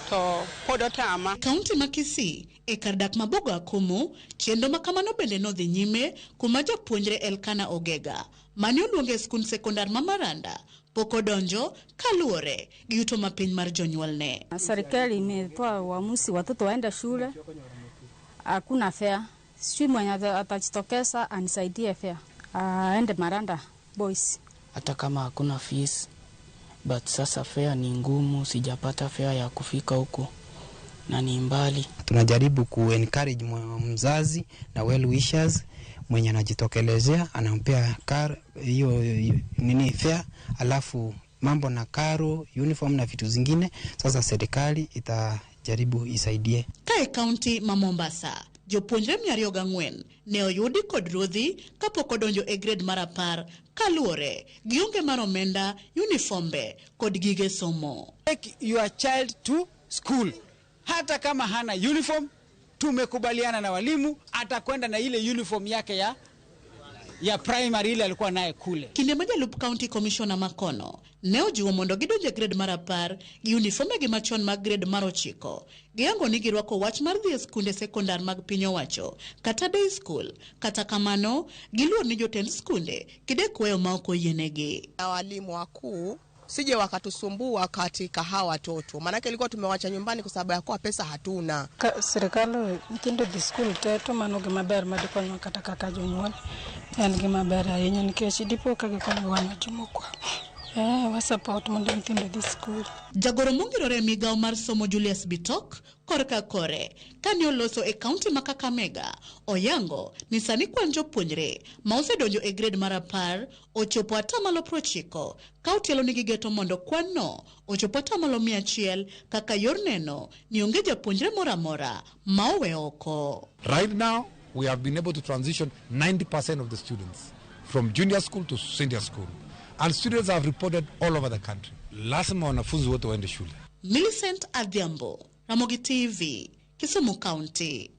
to pod otama. Kaunti ma Kisii e kar dak ma Bogo Akumu, chenro ma kamano bende nodhi nyime kuma japuonjre Elkana Ogega mane oluonge e skund sekondar ma Maranda pok odonjo kaluwore gi yuto mapiny mar jonyuolne. Serikali imetoa uamuzi watoto waende shule, hakuna fare. Sijui mwenye atajitokeza anisaidie fare aende Maranda Boys. Hata kama hakuna fees, but sasa fare ni ngumu, sijapata fare ya kufika huko na ni mbali. Tunajaribu ku encourage mzazi na well wishers mwenye anajitokelezea anampea kar hiyo nini fare, alafu mambo na karo, uniform na vitu zingine, sasa serikali itajaribu isaidie. Kae kaunti ma Mombasa, jopuonjre 204 ne oyudi kod ruodhi kapok odonjo e grade mar 10 kaluwore gi onge mar omenda, uniformbe kod gige somo. Take your child to school. Hata kama hana uniform, tumekubaliana na walimu atakwenda na ile uniform yake ya primary ile alikuwa naye kule. Kinde ma jalup county commissioner Makono ne ojiwo mondo gidonje grade mar 10 gi uniforme gi machon mag grade mar 9. Giyango ni girwako wach mar dhi e skunde sekondar mag piny owacho kata day school. Kata kamano giluor ni jotend skunde kidek weyo ma ok oyienegi. Na walimu wakuu sije wakatusumbua katika hawa watoto, maanake ilikuwa tumewacha nyumbani kwa sababu ya kuwa pesa hatuna. Serikali nyithindo dhi skul te to mano gima ber madikonywa kata kaka jonyuol en gima ber ahinya nikech dipo ka gikonyo wan jomokwa. Wa support mondo nyithindo dhi skul. Jagoro mongirore e migawo mar somo Julius Bitok korka kore kane oloso e kaunti ma Kakamega oyango ni sani kwan jopuonjre ma osedonjo e grade mar 10 ochopo 90% ka otielo ni gigeto mondo kwan no ochopo 100% kaka yor neno ni onge japuonjre moro amora ma owe oko. Right now we have been able to transition 90% of the students from junior school to senior school. And students have reported all over the country. Lazima wanafunzi wote waende shule. Millicent Adhiambo, Ramogi TV, Kisumu County.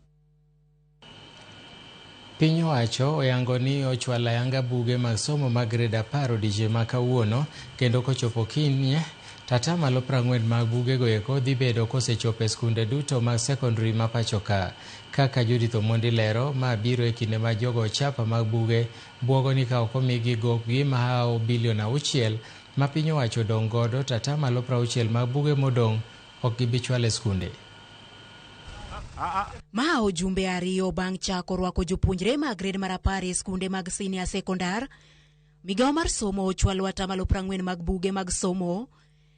Piny owacho oyango ni ochwalo ayanga buge mag somo mag grade 10 odiechieng' ma kawuono kendo kochopo kiny tatamalo 40 mag bugego eko dhi bedo kosechopo e skunde duto mag sekondari ma pacho ka. Kaka Judith Omondi lero, ma biro e kinde ma jogo chapa mag buge buogo ni ka ok omigi gopgi mahawo bilion 6 ma piny owacho odong' godo, tatamalo 60 mag buge modong' ok gibi chwalo e skunde. Ma ojumbe ariyo bang' chako rwako jopuonjre mag grade mar 10 e skunde mag senior sekondar. Migawo mar somo ochwalo atamalo 40 mag buge mag somo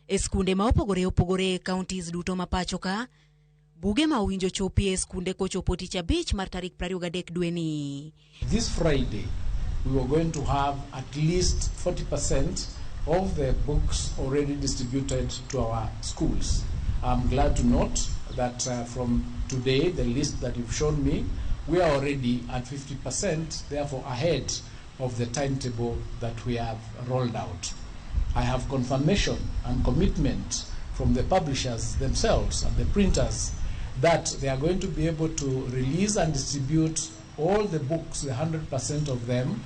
e skunde ma opogore opogore e counties duto ma pacho ka. Buge ma owinjo chopi e skunde kochopo tich abich mar tarik 23 dweni. This Friday, we were going to have at least 40% of the books already distributed to our schools. I'm glad to note that from today, the list that you've shown me, we are already at 50%, therefore ahead of the timetable that we have rolled out. I have confirmation and commitment from the publishers themselves and the printers that they are going to be able to release and distribute all the books, the 100% of them,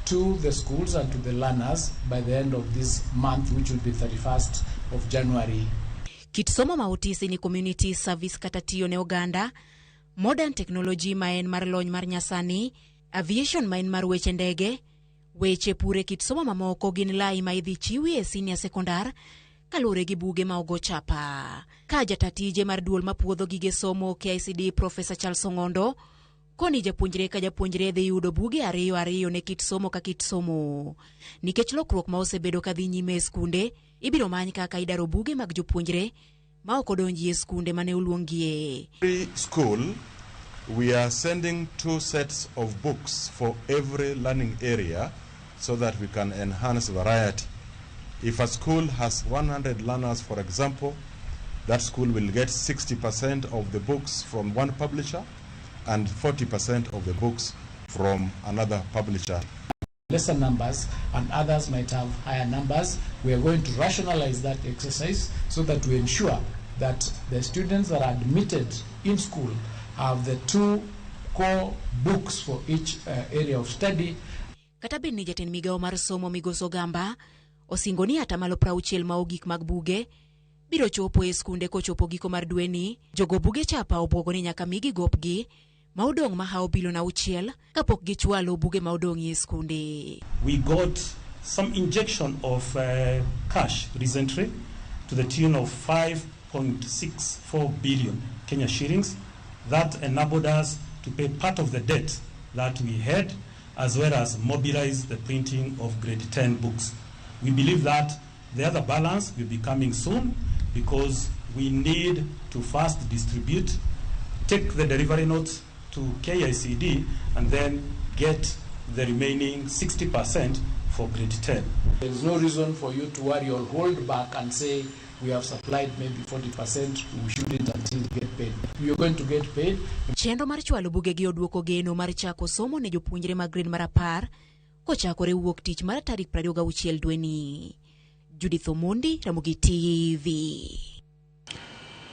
to the schools and to the learners by the end of this month, which will be 31st of January. Kit somo ma otisi ni community service kata tiyo ne oganda, modern technology ma en mar lony mar nyasani, aviation ma en mar weche ndege, weche pur e kit somo mamoko gin lai ma idhi chiwi e senior sekondar kaluwore gi buge ma ogo chapa. Ka jata tije mar duol mapuodho gige somo KICD Profesa Charles Ong'ondo koni japuonjre ka japuonjre dhi yudo buge ariyo ariyo ne kit somo ka kit somo. Nikech lokruok ma osebedo ka dhi nyime e skunde, ibiro many kaka idaro buge mag jopuonjre ma ok odonji e skunde mane oluongie. Every school, we are sending 2 sets of books for every learning area so that we can enhance variety. If a school has 100 learners, for example, that school will get 60% of the books from one publisher and 40% of the books from another publisher. Lesser numbers and others might have higher numbers. We are going to rationalize that exercise so that we ensure that the students that are admitted in school have the 2 core books for each area of study. Kata bed ni jatend migawo mar somo Migosi Ogamba osingo ni atamalo 60 ma ogik mag buge biro chopo e skunde kochopo giko mar dweni, jogo buge chapa obwogo ni nyaka migi gopgi ma odong' mahawo bilion 6 kapok gichwalo buge ma odong' e skunde. We got some injection of cash recently to the tune of 5.64 billion Kenya shillings that enabled us to pay part of the debt that we had, as well as mobilize the printing of grade 10 books. We believe that the other balance will be coming soon because we need to first distribute, take the delivery notes to KICD, and then get the remaining 60% for grade 10. There is no reason for you to worry or hold back and say we have supplied maybe 40%, we shouldn't until you get paid. You are going to get paid. Chenro mar chwalo bugegi oduoko geno mar chako somo ne jopuonjre mag grade mar 10 kochakore wuok tich mar tarik 26 dweni. Judith Omondi, Ramogi TV.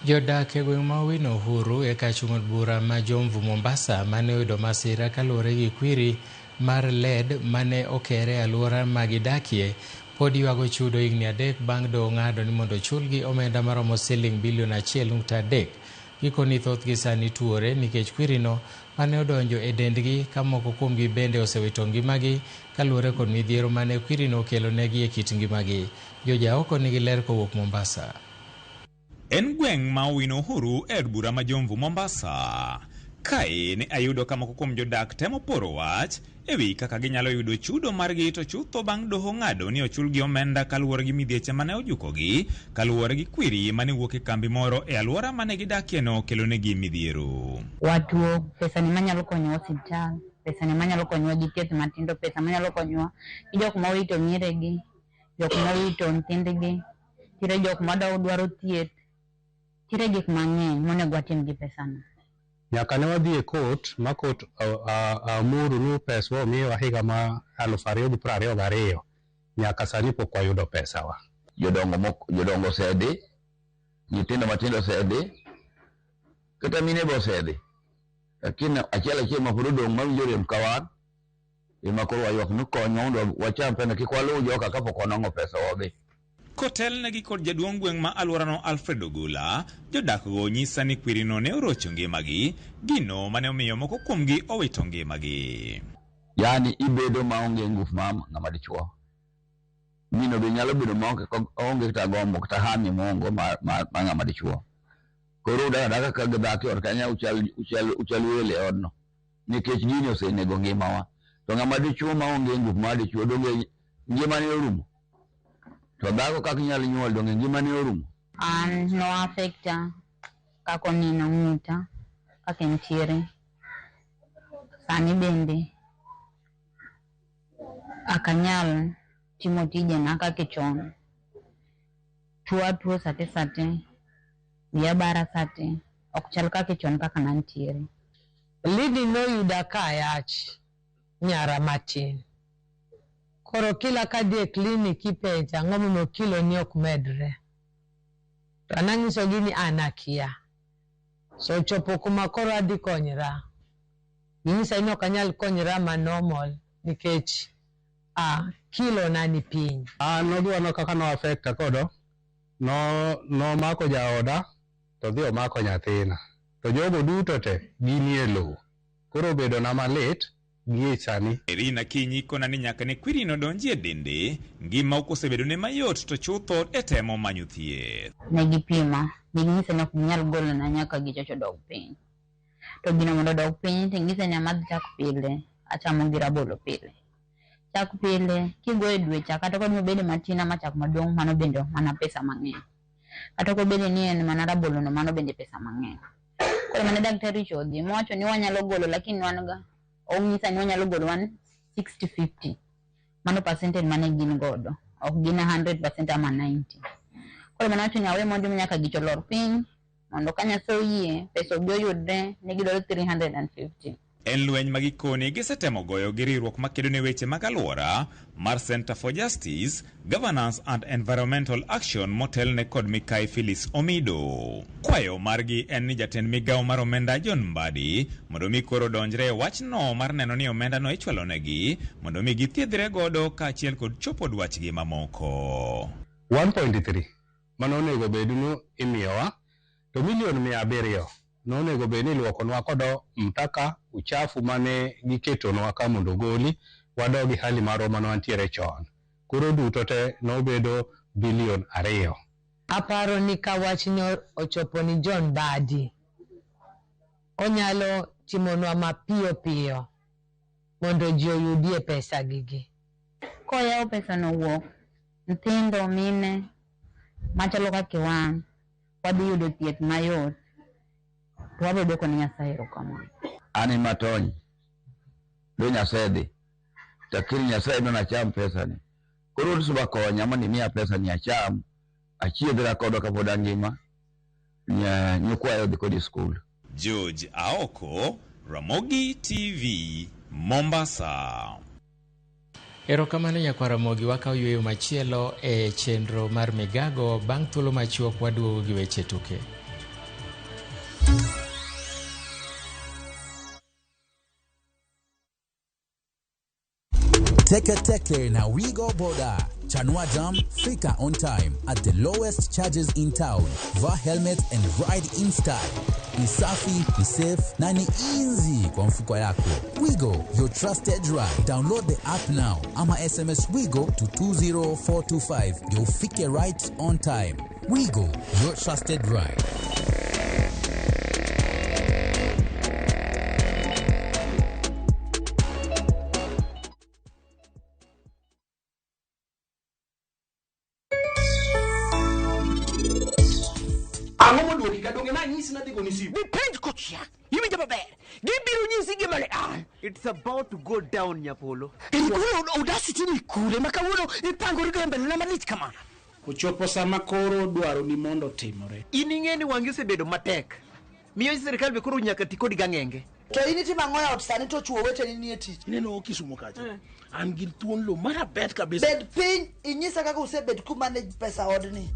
Jodak e gweng' ma Owino Uhuru e kachung' od bura ma Jomvu Mombasa mane oyudo masira kaluwore gi kwiri mar lead mane okere e alwora ma gidakie pod ywago chudo higni 3 bang' doho ng'ado ni mondo ochulgi omenda maromo siling bilion 1.3. Gikoni thothgi sani tuore nikech kwirino mane odonjo e dendgi ka moko kuomgi bende osewito ngimagi kaluwore kod midhiero mane kwirino okelo negi e kit ngimagi. Jojaoko nigi ler kowuok Mombasa. En gweng' ma Owino Uhuru e od bura ma Jomvu Mombasa. Kae ne ayudo ka moko kuom jodak temo poro wach ewi kaka ginyalo yudo chudo margi to chutho bang' doho ng'ado ni ochulgi omenda kaluwore gi midhieche mane ojukogi kaluwore gi kwiri mane wuok e kambi moro e alwora mane gidakieno kelonegi midhiero. Watuo, pesa ni manyalo konyowa osiptal, pesa ni manyalo konyowa gi thieth matindo, pesa manyalo konyowa gi jok ma owito mieregi, jok ma owito nyithindgi, nitiere jok madwaro thieth, nitiere gik mang'eny monego watim gi pesano. Nyaka ne wadhi e court ma court amuru ni peswa omiwa higa ma 2022 nyaka sani pok wayudo pesawa. Jodongo osedhi, nyithindo matindo osedhi, kata mine be osedhi. Lakini achiel achiel ma pod odong' mawinjo rem ka wan ema koro waywak ni konywa mondo wacham pesa kik waluw joka kapok wanwang'o pesa wadhi. Kotelnegi kod jaduong' gweng' ma alworano Alfred Ogola, jodakgo nyisa ni kwirino ne orocho ngimagi, gino mane omiyo moko kuomgi owito ngimagi. Yaani ibedo maonge ngufu ma ng'ama dichuo. Mino be nyalo bedo maonge kata gombo kata hamu moongo mar ng'ama dichuo. Koro udak adaka ka dhako e ot kanyo uchal welo e odno. Nikech gini osenego ngimawa. To ng'ama dichuo maonge ngufu mar dichuo donge ngimane orumo. To dhako kaka inyalo nyuol donge ngimane orumo. An no affecta kaka onino ng'uta kaka entiere. Sani bende ok anyal timo tijena kaka chon. Tuo atuo sate sate, wiya bara sate, ok chal kaka chon kaka nantiere. Lidi noyuda ka ayach nyara matin. Koro kila kadhi e klinik ipenja ang'o momiyo kilo ni ok medre. To an anyisogi ni an akia. So ochopo kuma koro adhi konyra. Ginyisa ni ok anyal konyra ma normal nikech kilo na ni piny. An nodwano kaka no affecta kodo, no nomako jaoda to dhi omako nyathina. To jogo duto te ginie lowo. Koro obedo na malit gie sani. Irina Kinyi kona ni nyaka ne kwirino donji e dende, ngima ok osebedo ne mayot to chutho e temo manyo thieth. Ne gipima, ne ginyisa ni ok ginyal golona nyaka gichocho dog piny. To gino mondo odog piny to ginyisa ni amadh chak pile, achamo gi rabolo pile. Chak pile, kigoyo e dwe cha kata ka obedo matin ama chak maduong' mano bende mana pesa mang'eny. Kata kobedo ni en mana rabolo no mano bende pesa mang'eny. Koro mane daktari chodhi mowacho ni wanyalo golo lakini wan ga onyisa ni wanyalo golo wan 60-50. Mano percentage mane gin godo. Ok gin 100% ama 90. Koro mane wacho ni awe mondo nyaka gicho lor piny mondo ka Nyasaye oyie pesa obi oyudre ne gidwaro 350. En lweny ma gikone gisetemo goyo gi riwruok makedo ne weche mag alwora mar Center for Justice, Governance and Environmental Action motelne kod Mikai Phyllis Omido. Kwayo margi en ni jatend migawo mar omenda John Mbadi mondo mi koro donjre e wachno mar neno ni omenda no ichwalonegi mondo mi githiedhre godo kaachiel kod chopo dwachgi mamoko. 1.3 mano onego bed ni imiyowa to milion 700 nonego bed ni iluokonwa kodo mtaka uchafu mane giketonwa ka mondo ogoli wadog e hali marwa mane wantiere chon. Koro duto te nobedo bilion 2. Aparo ni ka wachni ochopo ni John Mbadi, onyalo timonwa mapiyo piyo mondo ji oyudie pesa gigi. Koyawo pesa no wuok, nyithindo mine machalo kaka wan wadhi yudo thieth mayot. To wabiro dwoko ne Nyasaye erokamano. An ema tony, do Nyasaye dhi. Lakini Nyasaye dwa nacham pesa ni. Koro Rusuba konya mondo imiya pesa ni acham, achiedhra kodo kapod angima, nyikwayo odhi kod e skul. George Aoko, Ramogi TV, Mombasa. Erokamano nyakwar Ramogi, wakawo yueyo machielo e chenro mar Migago. Bang' thuolo machuok waduogo gi weche tuke. Teke Teke na Wigo Boda. Chanua Jam, fika on time at the lowest charges in town. Vaa helmet and ride in style. Ni safi, ni safe na ni easy kwa mfuko yako. Wigo, your trusted ride. Download the app now ama SMS Wigo to 20425 ndio ufike right on time. Wigo, your trusted ride. Ang'o moduoki ka donge nanyisi nadhi goni simu? Bipenj kocha. Iwinjo maber. Gibiro nyisi gima ne an. It's about to go down, Nyapolo. Koro audacity ni kure ma kawuono ipangori go e mbelena malich kamano. Ochopo sama koro dwaro ni mondo otimore. In ing'e ni wang'i osebedo matek. Miyo sirikal be koro nyaka ti kodi gang'enge. To in itimo ang'o e ot sani to chuo wecheni nie tich? Ineno Kisumo kacha. An gi thuon lo marabet kabisa. Bed piny inyisa kaka usebet kumanage pesa odni.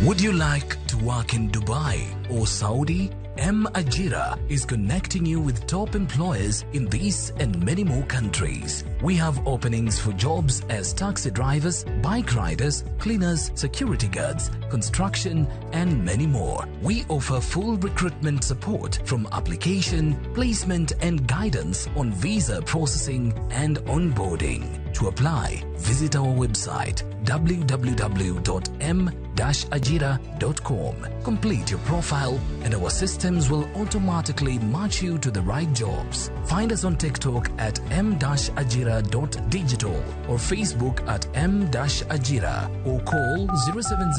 Would you like to work in Dubai or Saudi? M Ajira is connecting you with top employers in these and many more countries. We have openings for jobs as taxi drivers, bike riders, cleaners, security guards, construction, and many more. We offer full recruitment support from application, placement, and guidance on visa processing and onboarding. To apply, visit our website www.m-ajira.com. Complete your profile and our systems will automatically match you to the right jobs. Find us on TikTok at m-ajira.digital or Facebook at m-ajira or call 070